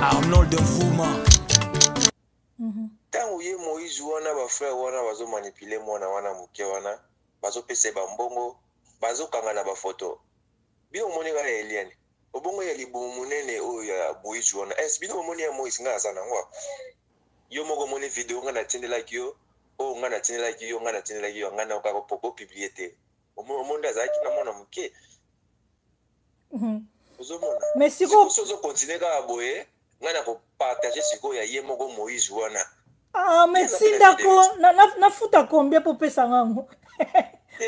Arnold Mvuma. Ntango ye Moïse wana, bafrère wana bazomanipuler mwana wana moke wana, bazopesa ye bambongo, bazokanga na bafoto. Bino omoni kaka Eliane, obongo ya libumu monene oyo ya Moïse wana. Es bino omoni ya Moïse, ngai aza nango. Yo moko omoni video ngai natindelaki yo, oyo ngai natindelaki yo, ngai natindelaki yo, ngai naokaka opublier te. Omoni azalaki na mwana moke. Ozomona? Mais sikoyo soki ozocontinuer kaka boye, ngai na kopartager sikoyo ya ye moko Moïse wana. Ah, mais tindako nafuta combien mpo opesa ngango?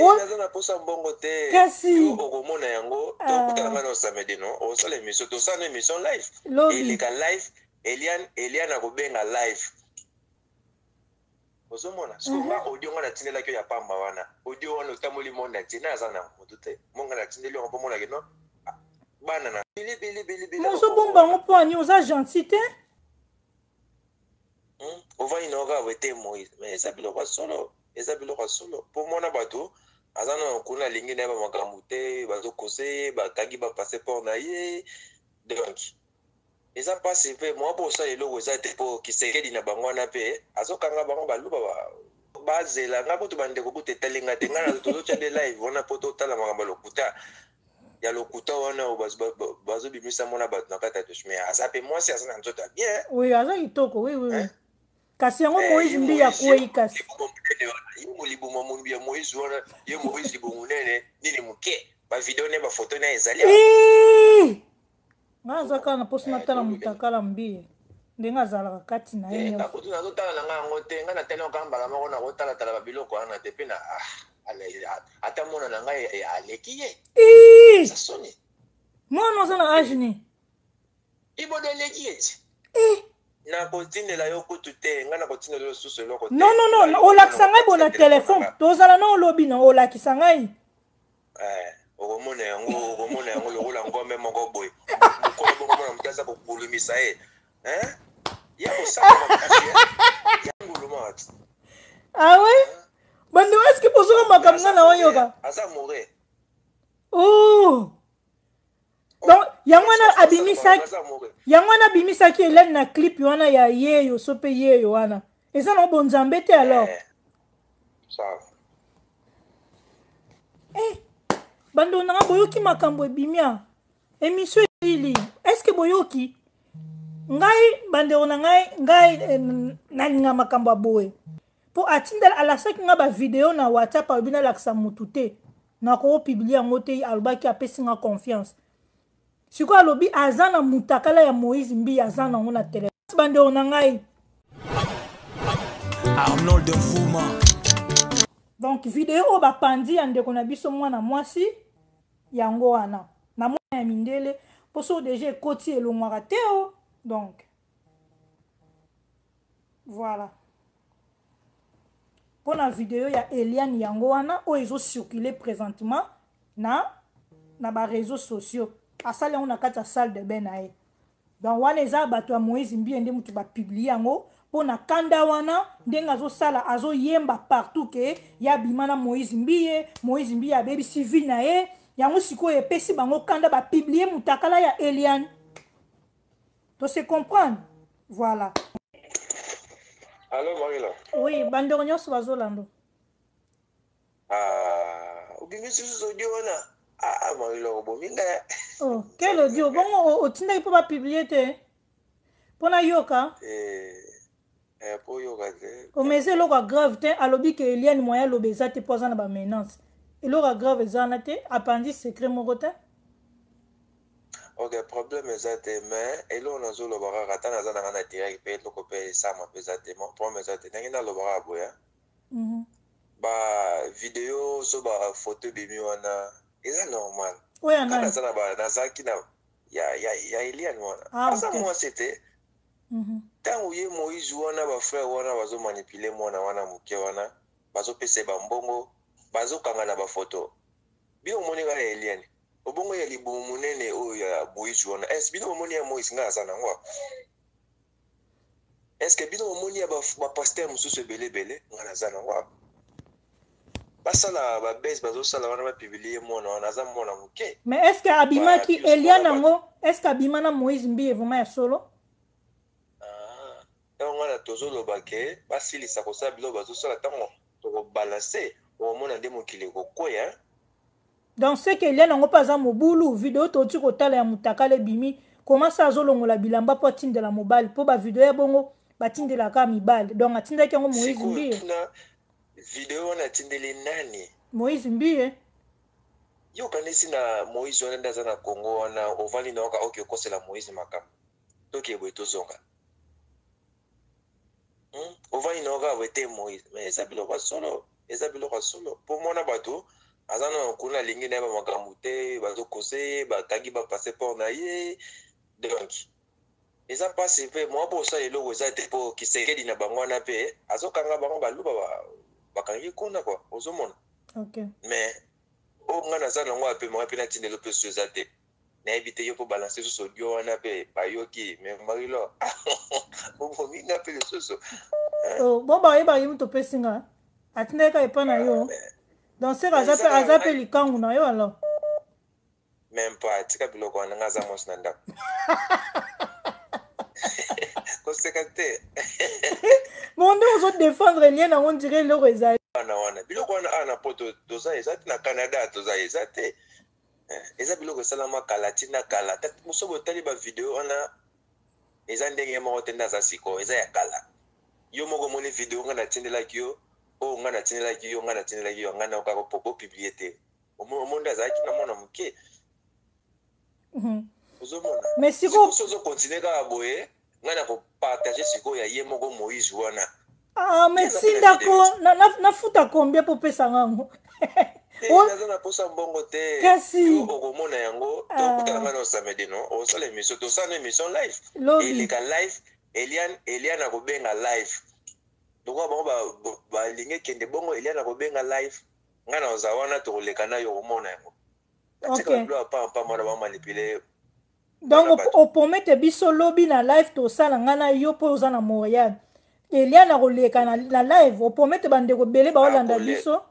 Naza na posa mbongo te. Kasi yo okomona yango. Tokutana ngai na samedi, no osala émission, tosala émission live, eleka live. Eliane, Eliane akobenga live. Ozomona sikoyo nga audio nga natindelaki yo ya pamba wana, audio wana otamboli monde entier na aza na motu te. Mo nga natindeli yango mpo monake no bana na bilibili. Ozobomba yango mpo ani? Oza gentil te. Ovandi na kaka boye te, Moïse. Mais eza biloko ya solo, eza biloko ya solo, mpo mona bato aza na kuna, alingi na ye bamakambo te, bazokose ye, bakangi bapasseport na ye. Donc eza mpasi mpe mwa mpo osala eloko eza te, mpo Kisekedi na bango wana mpe azokanga bango. Baluba bazela nga kutu, bandeko kutu etali nga te. Ngai tozotya nde live wana mpo totala makambo ya lokuta, ya lokuta wana oyo bazobimisa mona bato na kati ya douche. Mais aza mpe mwasi, aza na nzoto ya bien. Oui, aza kitoko, oui. Kasi yango Moïse Mbiye akwei kasi. Ye molibuma mondu ya Moïse wana, ye Moïse libumu monene nini moke, bavideo ne bafoto na ezali. Nga aza kaka na mposa natala motakala Mbiye ndenge azalaka kati na ye nyonso. Kutu nazotala na ngai yango te. Ngai natali yango kaka mbala moko, nakotalatala babiloko wana te. Mpe na ata mwana na ngai aleki ye. Eza soni. Mwana aza na age nini? Ibodo eleki ye ti. Nakotindela yo kutu te, ngai nakotindela yo lisusu eloko te. Non, non, non, olakisa ngai bo na telefone. Tozala na olobi na olakisa ngai. Okomona yango, okomona yango lokola ngombe moko boye, mokolo bokomona moto aza kokulumisa ye ya kosala makasi ya nguluma. Ah ouais, bandeko, est ce que bozoka makambo nga na oyoka? Aza more. Oh, donc yango wana abimisaki, yango wana abimisaki Helene na clip wana ya yeyo so mpe yeyo wana eza na bonzambe te. Alors eh, bandeko nanga, boyoki makambo ebimia, émission esili. Est ce que boyoki ngai? Bandeko na ngai, ngai eh, nalinga makambo ya boye mpo atindela, alasaki nga bavideo na WhatsApp, alobi nalakisa motu te, nakopublier yango te. Alobaki apesi nga confiance. Sikoyo alobi aza na mutakala ya Moïse Mbiye, aza nango na tele. Bandeko na ngai, Arnold Mvuma. Donc video oyo bapandi ya ndeko na biso mwana mwasi, yango wana na mwana ya mindele, mpo so deja ekoti, elongwaka te o. Donc voilà, mpona video ya Eliane, yango wana oyo ezocircule présentement na baréseaux sociaux. Asali yango na kati ya salle de bain na ye. Donc wana eza bato ya Moïse Mbiye nde motu bapublier yango mpo na kanda wana, ndenge azosala, azoyemba partout ke ye abima na Moïse Mbiye, Moïse Mbiye abebisi vie na ye. Yango sikoyo epesi bango kanda, bapublier mutakala ya Eliane. To se comprendre, voilà. Allo, Marila. Oui, bandeko nyonso bazolanda. Ah, obimisi susu audio wana. Ah, Marila, obomi ngai. Oh, quel audio? Bongo otindaki mpo bapublier te mpo nayoka? Eh, mpo oyoka te. Ome eza eloko ya grave te. Alobi ke Eliane moyen aloba eza te mpo aza na bamenance. Eloko ya grave eza wana te, apandi secret moko te. Ok, problème eza te, mais eloko nazoloba kaka, ata naza na ngai na direct mpe eloko mpe esama mpe eza te, problème eza te. Ndenge naloba kaka boye, bavideo so bafoto ebimi wana eza normal. Oyo nani? Naza na nazalaki na ya Eliane wana. Aza mwasi te. Ntango ye Moïse wana, bafrère wana bazomanipuler mwana wana moke wana, bazopesa ye bambongo, bazokanga na bafoto. Bino omoni kaka Eliane, obongo ya libumu monene oyo ya Moïse wana. Es bino omoni ya Moïse, ngai aza nango. Est ce que bino omoni ya bapasteur mosusu ebele ebele? Ngai naza nango. Basala babese, bazosala wana, bapublier mwana wana, aza mwana moke. Mais est ce que abimaki Eliane yango? Est ce que abima na Moïse Mbiye vraiment ya solo? Ntango wana tozoloba ke basilisa kosala biloko bazosala, ntango tokobalanse, okomona nde mokili ekokweya. Donc ce que Eliane yango mpe aza mobulu. Video touti kotala ya mutakala ebimi, comment ça azolongola bilamba mpo atindela mobali? Mpo bavideo ya bongo batindelaka mibali, donc atindaki yango Moïse Mbiye. Video wana atindeli nani? Moïse Mbiye. Yo okanisi na Moïse wana nde aza na Congo wana, ovandi na oka oke okosela Moïse makambo, toke boye tozonga. Ovandi na oka boye te Moïse, mais eza biloko ya solo, eza biloko ya solo. Mpo mwana bato aza na kuna, alingi na ye bamakambo te, bazokose ye, bakangi bapasseport na ye, donc eza mpasi. Mpe mwa mpo osala eloko eza te, mpo Kisekedi na bango wana mpe azokanga bango, baluba bakangi kuna kua, ozomona. Mais oyo ngai naza nango apemaka mpe natindelo mpe so eza te, nayebi te yo mpo balance susu audio wana mpe bayoki. Mais Marilo, obomi nga mpe lisusu. Bon, bayebaki moto opesi nga, atindaki kaka epa na yo. Donc seke aza mpe likangu na yo alors? Même pas, tika biloko wana, nga aza mwasi na ndako, koseka te. Bon, nde ozodéfendre lien nango, ndire eloko ezali. Wana wana biloko wana awa na poto toza eza te, na Canada toza eza te. Eza biloko esalama kala, ntina kala. Moso botali bavideo wana, eza ndenge moko te nde aza sikoyo, eza ya kala. Yo moko omoni video ngai natindelaki yo, oyo ngai natindelaki yo, ngai natindelaki yo, ngai naokaka bopublier te. Omoni azalaki na mwana moke, ozomona. Mais sikoyo soki ozocontinuer kaka boye, ngai na kopartager sikoyo ya ye moko Moïse wana. Ah, mais tindako, nafuta combien mpo opesa ngango? Naza na posa mbongo te. Kasi okomona yango, tokutana ngai na samedi, no osala émission, tosala émission live, eleka live. Eliane, Eliane akobenga live lokola bango balingi ekende bongo. Eliane akobenga live, ngai na oza wana, tokoleka na yo, okomona yango. Batika bilo ya pampamba wana, bamanipuler. Donc opromete biso lobi na live tosala ngai na yo, mpo oza na Montréal, Eliane akoleka na live. Opromete bandeko ebele baolanda biso.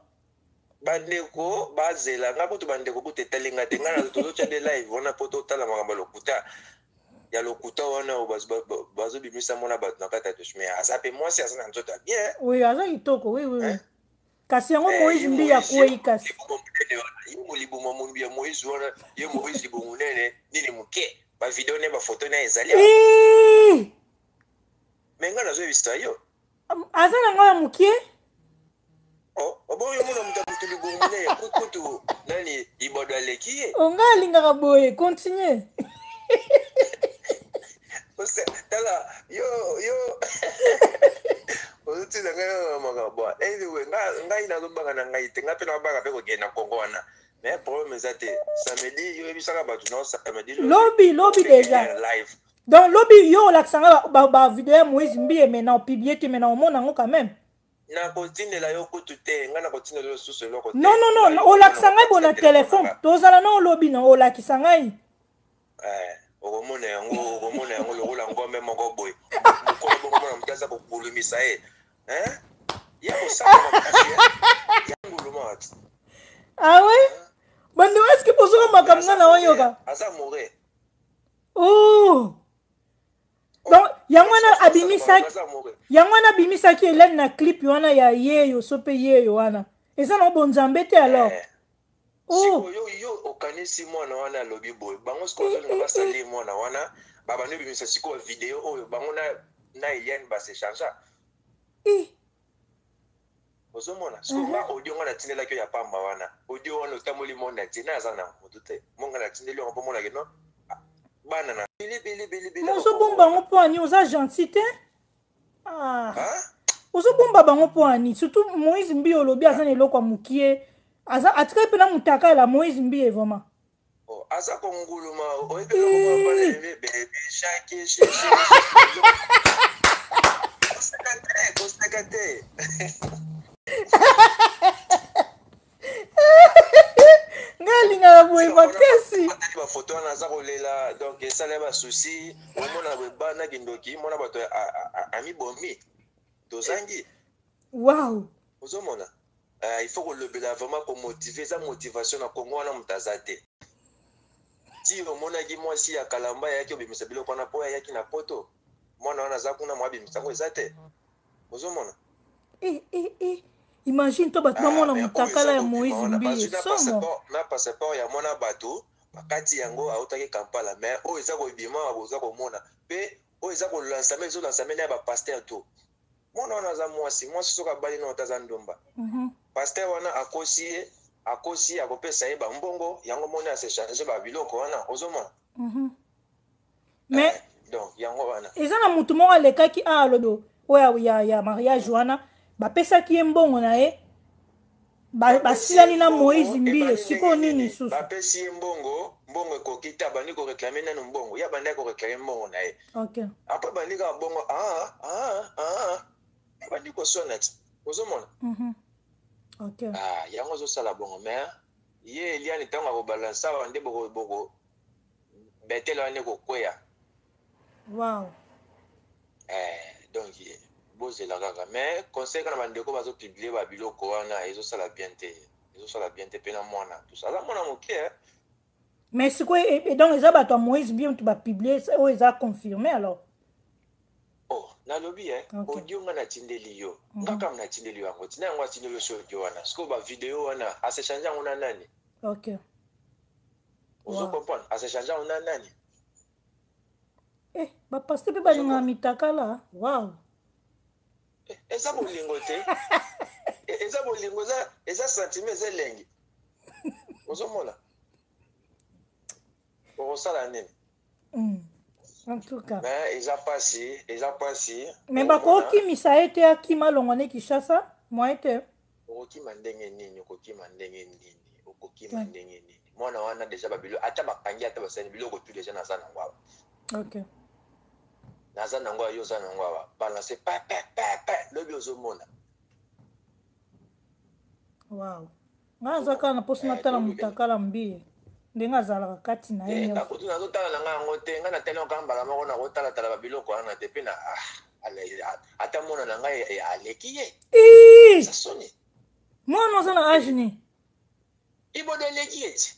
Bandeko bazela nga kutu, bandeko kutu etali nga te. Ngai tozotya nde live wana mpo totala makambo ya lokuta, ya lokuta wana oyo bazobimisa mona bato na kati ya douche. Mais aza mpe mwasi, aza na nzoto ya bien. Oui, aza kitoko, oui. Kasi yango Moïse Mbi akwei kasi. Ye moliboma mondu ya Moïse wana, ye Moïse libo monene nini moke, bavideo ne bafoto na ezali. Mais ngai nazoyebisa yo. Aza na ngai ya mokie. Oboyo omona moto ya motu libumu monene kutu nani ibodo aleki ye. Ngai alingaka boye, continue. Tala yo, yo ozotina ngai makambo. Anyway, ngai nazobanga na ngai te, ngai mpe nabanga mpe kokende na Kongo wana, mais problème eza te. Samedi yo oyebisaka bato no samedi. Lobi, lobi déjà. Live. Donc lobi yo olakisa nga bavideo ya Moïse Mbiye, mais na opublier te, mais na omona yango quand même. Nakotindela yo kutu te, ngai nakotindela yo lisusu eloko te. Non, non, non, olakisa ngai bo na telefone, tozala na olobi na olakisa ngai. Okomona yango, okomona yango lokola ngombe moko boye, mokolo bongo mona moto aza kokulumisa ye, ya kosala makasi ya nguluma. Ah ouais, bandeko, est ce que bozoka makambo nga na oyoka? Aza more. Oh, donc yango wana abimisaki, yango wana abimisaki Helene na clip wana ya yeyo, so mpe yeyo wana eza nango bonzambe te alors. Oh. Yo, yo okanisi mwana wana alobi boye, bango sikoyo bazolinga basali mwana wana, babandi obimisa sikoyo video oyo bango na Eliane basechangea. Ozomona sikoyo nga audio nga natindelaki oyo ya pamba wana, audio wana otamboli monde entier na aza na motu te. Mo nga natindeli yango mpo monake no bana na bilibili. Ozobomba yango mpo ani? Oza gentil te. Ah. Ozobomba bango mpo ani? Surtout Moïse Mbi, olobi aza na eloko ya mokie, aza atikali mpena mutakala Moïse Mbi vraiment. Oh, aza konguluma, oyebi bebe shaki. Koseka te, koseka te. Ngai alingaka boye makasi. Bafoto wana aza kolela, donc esala ya basusi, omona boye bana kindoki, mona bato amibomi, tozangi. Wow. Ozomona, il faut kolobela vraiment, komotiver, eza motivation na Kongo wana moto aza te. Ti omonaki mwasi ya Kalamba ayaki obimisa biloko wana mpo ayaki na poto. Mwana wana aza kuna, mwa abimisa yango eza te. Ozomona? Eh, eh, eh. Imagine to bato bamona motakala ya Moïse Mbiye, somo. Na passeport ya mwana bato bakati yango, autaki Kampala. Mais oyo eza kobima, boza komona mpe oyo eza kolansame, ezolansame na ya bapasteur to mwana wana aza mwasi. Mwasi soki abali nano te, aza ndumba. Pasteur wana akosi ye, akosi ye, akopesa ye bambongo yango, moni asechange babiloko wana, ozomona? Mais donc yango wana. Eza na motu moko alekaki awa, alobi oyo ya mariage wana, bapesaki ye mbongo na ye, basilani na Moïse Mbiye. Sikoyo nini lisusu? Bapesi ye mbongo, mbongo ekoki te, abandi koréclamer nanu mbongo. Ye abandaki koréclamer mbongo na ye. Après bandi kaka bongo, ah, ah, ah, abandi koswana ti, ozomona? Ah, yango ozosala bongo. Mais ye Eliane, ntango akobalansa awa nde boko betele wana ekokweya. Eh, donc bozela kaka. Mais conseil kaka na bandeko bazopublier babiloko wana, ezosala bien te, ezosala bien te. Mpe na mwana tout, aza mwana moke, eh. Mais sikoyo, donc eza bato ya Moïse bien to bapublier oyo eza confirmé alors? Oh, nalobi e audio nga natindeli yo. Nga kaka natindeli yo yango, tina yango atindeli yo so audio wana. Sikoyo bavideo wana, asechange yango na nani? Ozo comprendre? Asechange yango na nani? Eh, bapasteur mpe balingaka mitakala, wow. Eza bolingo te, eza bolingo, eza sentiment, eza elengi. Ozomona, okosala nini? En tout cas. Mais eza pasi, eza pasi. Mais bakokimisa ye te, akima longwa ne Kinshasa, moyen te. Okokima ndenge nini? Okokima ndenge nini? Okokima ndenge nini? Mwana wana déjà babilo, ata bakangi, ata basali biloko tu, déjà naza nango awa. Naza nango awa, yo oza nango awa. Balance pa pa pa pa, lobi ozomona. Wow, ngai aza kaka na mposa natala motakala Mbiye ndenge azalaka kati na ye. Nyonso kutu nazotala na ngai yango te. Ngai natali yango kaka mbala moko, nakotalatala babiloko wana te. Mpe na ata mwana na ngai aleki ye. Eza soni. Mwana oza na age nini? Ibodo eleki ye ti.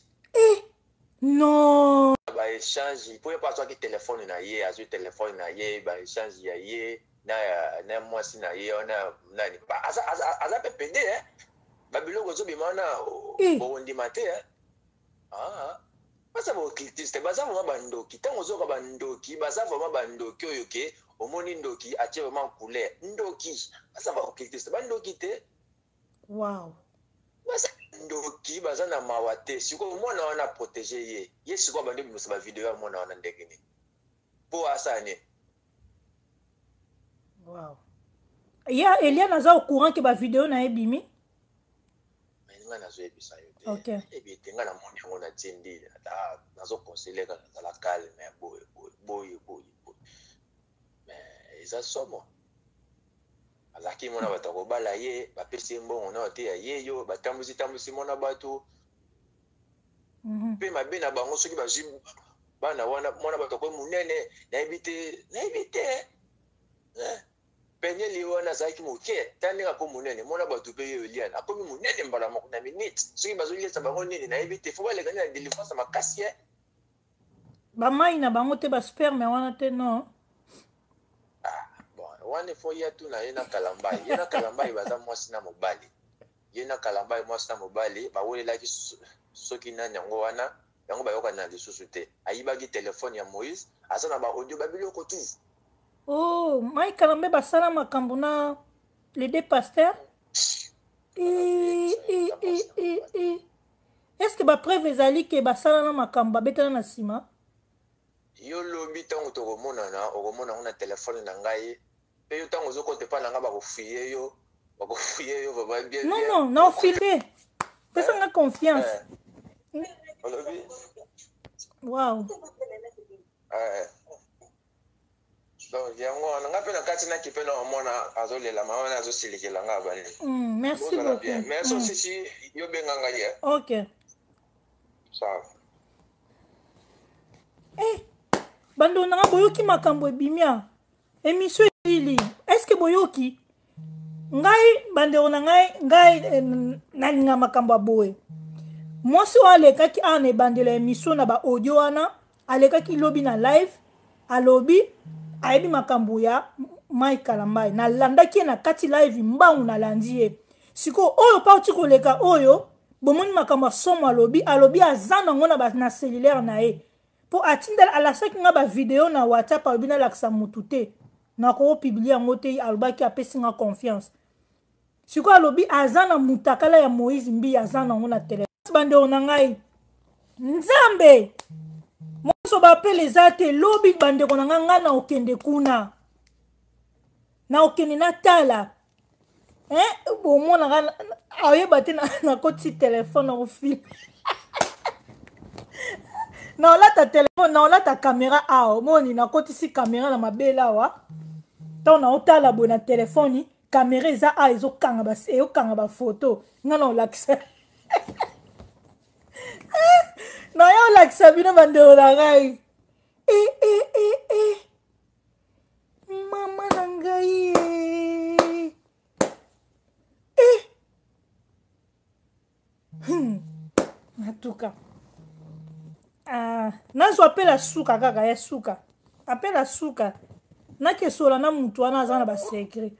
Non. Baéchange mpo ye mpo azwaki telefone na ye, azwi telefone na ye, baéchange ya ye na mwasi na ye wana nani, aza mpe pede. Babiloko ezobima wana, bokondima te. Baza baoccultiste, baza vraiment bandoki. Ntango ozoyoka bandoki, baza vraiment bandoki. Oyo ke omoni ndoki atie vraiment couleur ndoki, baza baoccultiste, bandoki te. Baza ndoki, baza na mawa te. Sikoyo mwana wana protege ye. Ye sikoyo abandi obimisa bavideo ya mwana wana ndenge nini? Mpo asala nini? Wow, ya Eliane aza au courant ke bavideo na ye ebimi? Ngai nazoyebisa yo te, ebi ete ngai namoni yango, natindi, nazoconseiller kaka, nazala calme, boye boye boye boye boye. Mais eza somo. Azalaki mwana bato, akobala ye, bapesi ye mbongo nao te ya ye yo, batambusi tambusi mwana bato mpe mabe na bango. Soki bazwi bana wana, mwana bato akoyi monene, nayebi te, nayebi te. Penieli wana azalaki moke, ta ndenge akomi monene. Mwana bato mpe ye Eliane akomi monene mbala moko na minute. Soki bazoliesa bango nini, nayebi te. Fo baleka nde na délivrance makasi ye. Bamai na bango te, basperme wana te, non? Ah, bon, wana fo ye atuna ye na Kalambai. Ye na Kalambai baza mwasi na mobali. Ye na Kalambai, mwasi na mobali, bawelelaki soki nani yango wana, yango bayokani na lisusu te. Ayibaki telefone ya Moïse, aza na baaudio, babiloko tu. Oh, Mike Kalambai basala makambo na les deux pasteurs. Est ce que bapreuve ezali ke basala na makambo, babetana na nsima? Yo lobi ntango tokomonana, okomona yango na telefone na ngai. Mpe yo ntango ozokota epai na ngai, bakofouiller yo, bakofouiller yo vraiment bien. Non, non, na ofile, pesa nga confiance. Olobi? Wow. Donc yango wana, nga mpe na kati naki mpe na omona azolela, mama wana azosilikela nga abandi. Merci beaucoup. Merci. Osisi yo, benga ngai ye. Ok. Sawa. Eh, bandeko nanga, boyoki makambo ebimia, émission esili. Est ce que boyoki ngai? Bandeko na ngai, ngai nalinga makambo ya boye. Mwasi oyo alekaki awa na ebandela émission na baaudio wana, alekaki lobi na live, alobi Ayebi makambo ya Mike Kalambayi. Nalandaki ye na kati live mbangu, nalandi ye. Sikoyo oyo parti koleka oyo, bomoni makambo ya somo alobi, alobi aza nango na, na cellulaire na ye, mpo atindela, alasaki nga bavideo na WhatsApp. Alobi nalakisa motu te, nakopublier yango te. Alobaki apesi nga confiance. Sikoyo alobi aza na mutakala ya Moïse Mbiye, aza nango na telefone. Bandeko na ngai, Nzambe moso bapele eza te. Lobi, bandeko na ngai, ngai na okende kuna, na okende natala. Bomonaka ayeba te, nakotisi telefone, nakofilmer, naolata telefone, naolata kamera awa. Omoni, nakotisi kamera na mabele awa. Ntango naotala boye na telefone, kamera eza awa, ezokanga, eyokanga bafoto. Nga na olakisa, naya olakisa bino, bandeko na ngai. E, e, e, e. Mama na ngai e. E. En tout cas, ah, nazwa mpe la suka kaka ya suka, ape la suka nakesola na mutu wana aza na basecret.